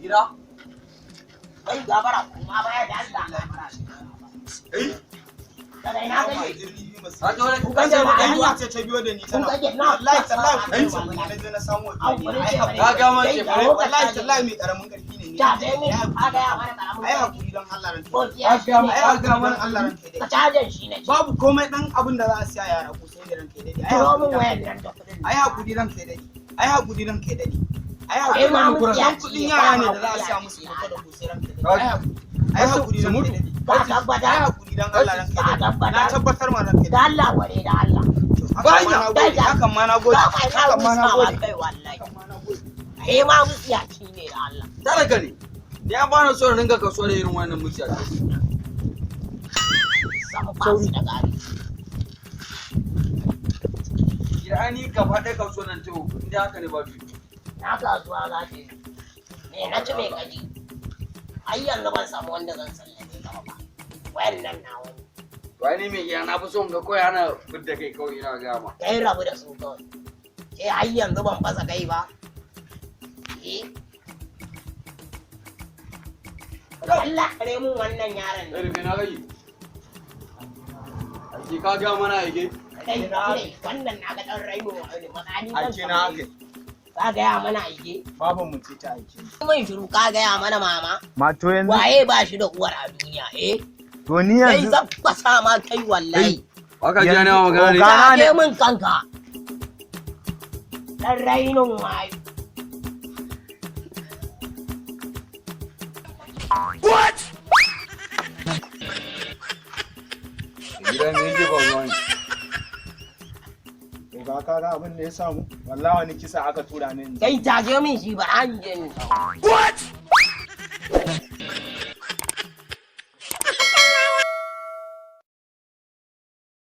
Gida? Kai gabara kuma baya da Allah gabara. Eh? Daga ina kake? Ka ji wani Kun ka ga ce ba hanya hanya ce ta biyo da ni Kun tana. ga na Wallahi tallahi Ai. kudin ce ne na je na samu. Au, bari ce bari. Ka ga man ce Kai, bare. dawo ka Wallahi caje. tallahi mai karamin karfi ne ni. Ta dai mu ka ga ya mana karamin. Ai hakuri don Allah ranka. Ko Ka ga Ai ka ga hakuri don mana Allah ranka dai. Ka caje shi ne. Babu komai, dan abin da za a siya yara ko sai da ranka dai. Ai Turo min hakuri wayan dan nan da kuɗin. Ai hakuri ranka dai. Ai hakuri ranka dai. Ai Kai hakuri ma ranka mutiya dai. ce, Kudin yara ne ba da za a ma siya mutiya musu ce. koko da kosai ranka dai. Ka- Ai hakuri. Ai hakuri Su ranka mutu. dai. Ka tabbata. Ai hakuri dan Allah ranka Ka dai. tabbata. Na tabbatar ma ranka Da dai. Allah ware da Allah. Hakan ma na gode. Hakan ma na gode. Ba kai ka Hakan ma na wusa ma gode. kai wallahi. Hakan ma na gode. Kai ma musiyaci ne da Allah. Talaka ne. Ni an bani so in ringa kasuwa da irin wannan mutiya. Samu fasu da gari. Gida ni gaba ɗaya kasuwar nan ta yau, inda haka ne ba biyu. Na kasuwa za ta yi. Me na ci me kaji. Ai yanzu ban samu wanda zan sallame ka ba. Wayan nan na wani. Wai ni mai gida na fi son ga kawai ana fidda kai kawai ina gaya ma. Kai rabu da su kawai. Ke har yanzu ban fasa kai ba. Eh. Allah kare mun wannan yaron nan. Irin me na gayi? Ake ka ga mana aike? Kai kai wannan na ga dan raino wani matsani zan Aike na tambaye. aka. Ka gaya mana aike. Baban mu ce ta aike ni. Mun shiru ka gaya mana mama. Ma to yanzu Waye ba shi da uwar a duniya eh? to ni Kai yanzu zan fasa ma kai wallahi. Baka ji ne ma magana ne? Oga. Ka min kanka. Dan rainin wayo. Gida me yake faruwa ne? Oga, ka ga abin da ya samu? Wallahi wani kisa aka tura ni. Kai tage min shi ba an je ni.